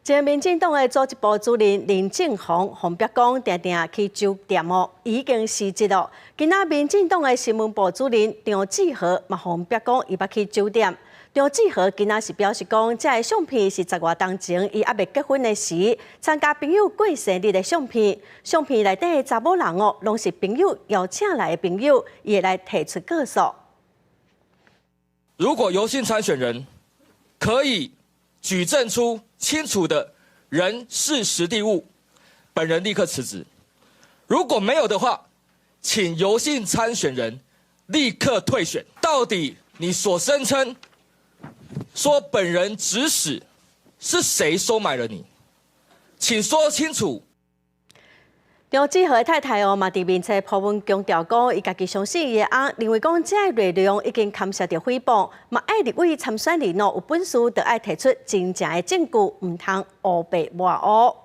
前民進黨的組織部主任林正宏，予人逼講定定去酒店哦，已經辭職囉。今仔民進黨的新聞部主任張志豪嘛，予人逼講伊捌去酒店。張志豪今仔是表示講，這个相片是十外冬前伊猶未結婚的時，參加朋友過生日的相片。相片內底的查某人哦，攏是朋友邀請來的朋友，伊會來提出告訴。如果游姓參選人可以舉證出清楚的人事時地物，本人立刻辭職。如果沒有的話，請游姓參選人立刻退選。到底你所聲稱說本人指使是誰收買了你？請說清楚。張志豪的太太哦，嘛佇面冊 po 文強調講，伊家己相信伊的翁，認為講這个內容已經牽涉著誹謗，嘛愛立委參選人哦，有本事就愛提出真正的證據，毋通烏白抹烏。